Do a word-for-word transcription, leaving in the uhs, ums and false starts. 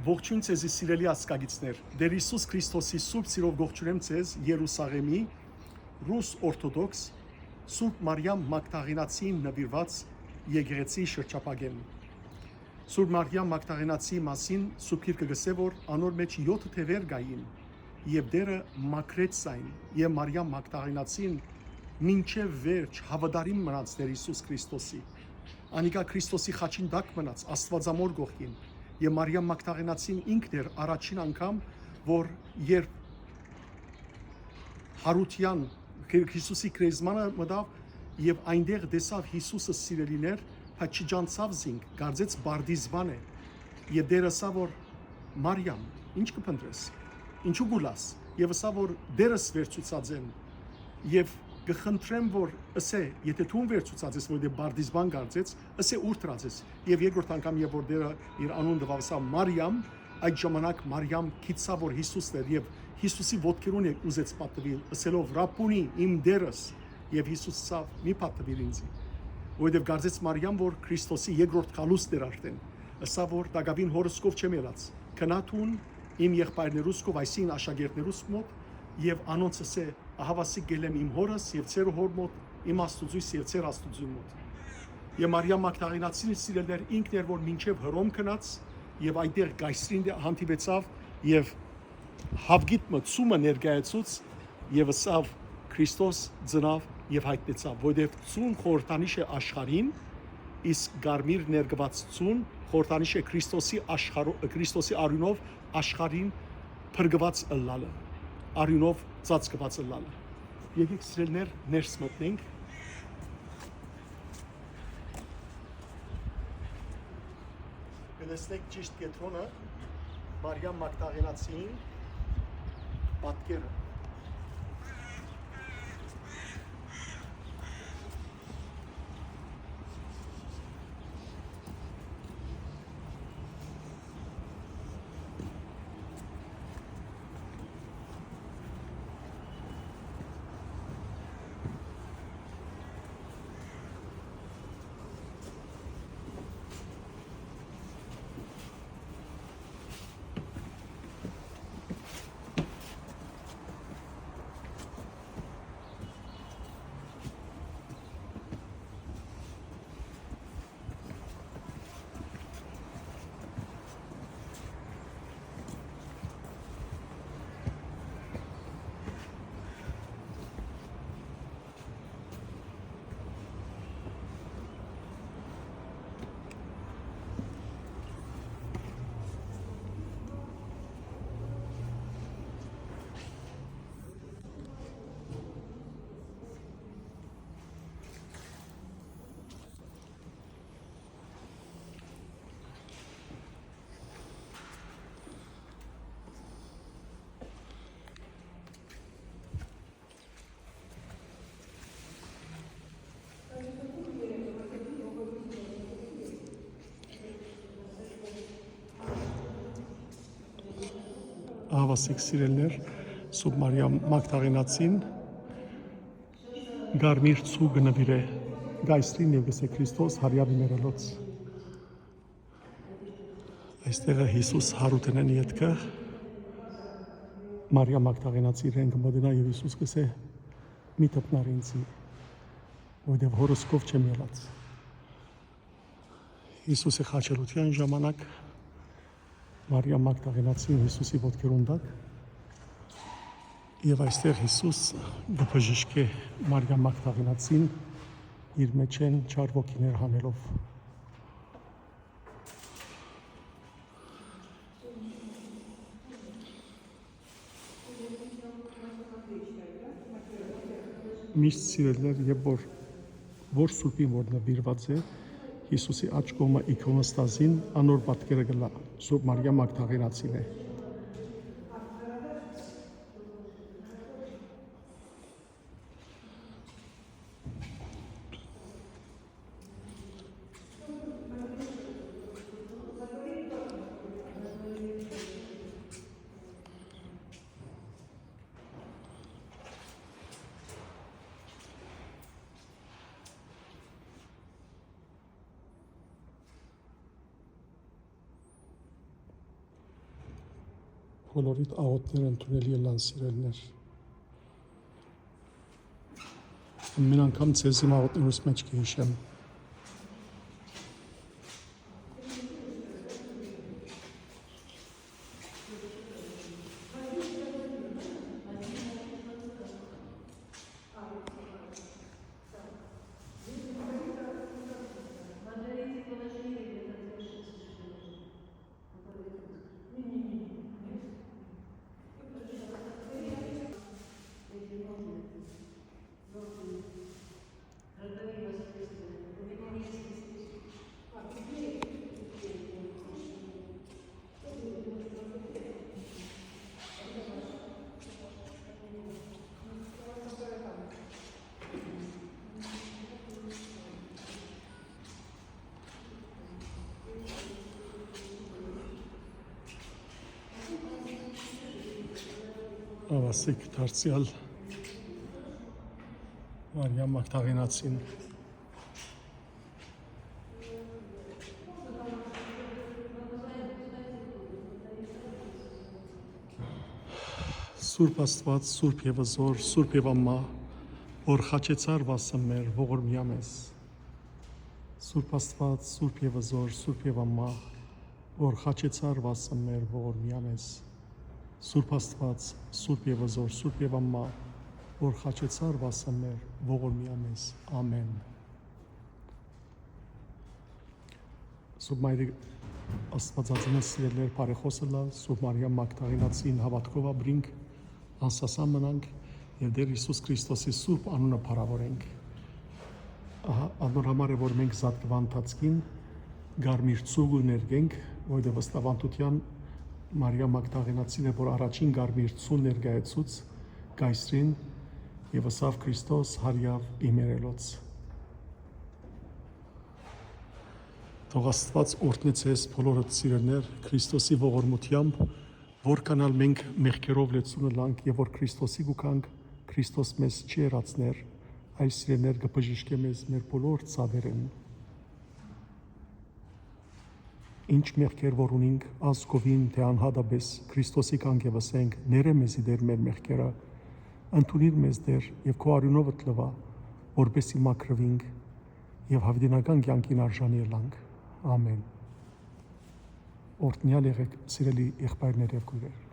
Ողջոյն ձեզի, սիրելի ազգակիցներ։ Տէր Յիսուս Քրիստոսի սուրբ սիրով կողջունեմ ձեզ Երուսաղէմի ռուս օրթոդոքս Սուրբ Մարիամ Մագդաղենացիին նուիրուած եկեղեցիի շրջափակէն։ Սուրբ Մարիամ Մագդաղենացիի մասին Սուրբ Գիրքը կ'ըսէ, որ անոր մէջ եօթը թեւեր կային, եւ Տէրը մաքրեց զայն, եւ Մարիամ Մագդաղենացին մինչեւ վերջ հաւատարիմ մնաց Տէր Յիսուս Քրիստոսի։ Անիկա Քրիստոսի խաչին տակ մնաց, Աստուածամօր կողքին, եւ Մարիամ Մագդաղենացին ինքն էր առաջին անգամ, որ երբ Յարութեան Քրի-, Յիսուսի գերեզմանը մտաւ եւ այնտեղ տեսաւ Յիսուսը, սիրելիներ, բայց չճանչցաւ զինք, կարծեց պարտիզպան է։ Եւ Տէրը ըսաւ, որ «Մարիամ, ի՞նչ կը փնտռես, ինչո՞ւ կու լաս»։ Եւ ըսաւ, որ «Տէրս վերցուցած եմ»։ Եւ կը խնդրեմ, որ ըսէ, եթէ դուն վերցուցած ես, որովհետեւ պարտիզպան կարծեց, ըսէ՝ «Ո՞ւր դրած ես»։ Եւ երկրորդ անգամ, երբ որ Տէրը իր անուն տուաւ, ըսաւ «Մարիամ», այդ ժամանակ Մարիամ գիտցաւ, որ Յիսուսն էր, եւ Յիսուսի ոտքերուն է ուզեց պատուիլ, ըսելով «Ռաբբունի, իմ Տէրս»։ Եւ Յիսուս ըսաւ՝ «Մի պատուիր ինծի», որովհետեւ կարծեց Մարիամ, որ Քրիստոսի երկրորդ գալուստ էր արդեն։ Ըսաւ, որ «Տակաւին հօրս քով չեմ ելած, գնա դուն իմ եղբայրներուս քով, այսինքն՝ աշակերտներուս մօտ, եւ անոնց ըսէ՝ ահաւասիկ կ'ելեմ իմ հօրս եւ ձեր հօր մօտ, իմ Աստուծոյս եւ ձեր Աստուծոյ մօտ»։ Եւ Մարիամ Մագդաղենացին, սիրելիներ, ինքն էր, որ մինչեւ Հռոմ գնաց եւ այդտեղ կայսրին հանդիպեցաւ եւ հաւկիտ մը, ծումը ներկայացուց եւ ըսաւ՝ «Քրիստոս ծնաւ եւ յայտնեցաւ», որովհետեւ ծուն խորհրդանիշ է աշխարհին, իսկ կարմիր ներկուած ծուն խորհրդանիշ է Քրիստոսի աշխարհ-, Քրիստոսի արիւնով աշխարհին փրկուած ըլլալը, արիւնով ծածկուած ըլլալը։ Եկեք, սիրելիներ, ներս մտնենք։ Կը տեսնեք ճիշդ կեդրոնը, Մարիամ Մագդաղենացիին պատկերը։ Ահաւասիկ, սիրելիներ, Սուրբ Մարիամ Մագդաղենացին կարմիր ծու կը նուիրէ կայսրին եւ կ'ըսէ՝ «Քրիստոս, յարեաւ իմերելոց»։ Այստեղ է Յիսուս յարութենէն ետքը, Մարիամ Մագդաղենացին իրեն կը մօտենայ եւ Յիսուս կ'ըսէ՝ «Մի դպնար ինծի, որովհետեւ հօրս քով չեմ ելած»։ Յիսուսի խաչելութեան ժամանակ Մարիամ Մագդաղենացին Յիսուսի ոտքերուն տակ, եւ այստեղ Յիսուս կը բժշկէ Մարիամ Մագդաղենացին, իր մէջէն չար ոգիներ հանելով։ Միշտ, սիրելիներ, երբ որ, որ սուրբին որ նուիրուած է, Յիսուսի աջ կողմը, իքոնոստազին, անոր պատկերը կ'ըլլայ Սուրբ Մարիամ Մագդաղենացին է։ Բոլորիդ աղօթքները ընդունելի ըլլան, սիրելիներ։ Ամեն անգամ ձեզի աղօթքներուս մէջ կը յիշեմ։ Ահա ասիկա դարձեալ Մարիամ Մագդաղենացին։ Սուրբ Աստուած, Սուրբ եւ Զօր, Սուրբ եւ Անմահ, որ խաչեցար վասն մեր, ողորմիա մեզ։ Սուրբ Աստուած, Սուրբ եւ Զօր, Սուրբ եւ Անմահ, որ խաչեցար վասն մեր, ողորմիա մեզ։ Սուրբ Աստուած, Սուրբ եւ Զօր, Սուրբ եւ Անմահ, որ խաչեցար վասն մեր, ողորմիա մեզ։ Ամեն։ Սուրբ Մայրիկ Աստուածածինը, սիրելիներ, բարեխօս ըլլայ, Սուրբ Մարիամ Մագդաղենացին հաւատքով ապրինք, անսասան մնանք եւ Տէր Յիսուս Քրիստոսի սուրբ անունը փառաւորենք։ Ահա, անոր համար է, որ մենք զատկուան ընթացքին կարմիր ցուլ կը ներկենք, որովհետեւ ըստ աւանդութեան Մարիամ Մագդաղենացին է, որ առաջին կարմիր ցուլ ներկայացուց կայսրին եւ ըսաւ. «Քրիստոս հարիաւ իմ երելոց»։ Թող Աստուած օրհնեցես բոլորդ, սիրելիներ, Քրիստոսի ողորմութեամբ, որքան ալ մենք մեղքերով լեցուն ըլանք եւ որ Քրիստոսի կու գանք, Քրիստոս մեզ չի հեռացներ, այլ, սիրելիներ, կը բժշկէ մեզ մեր բոլոր ցաւերէն։ Ինչ մեղքեր որ ունինք, ազգովին թէ անհատապէս, Քրիստոսի գանք եւ ըսենք. «Ներէ մեզի, Տէր, մեր մեղքերը, ընդունիր մեզ, Տէր, եւ քո արիւնովդ լուա, որպէս զի մաքրուինք եւ յաւիտենական կեանքին արժանի ըլանք»։ Ամեն։ Օրհնեալ եղէք, սիրելի եղբայրներ եւ քոյրեր։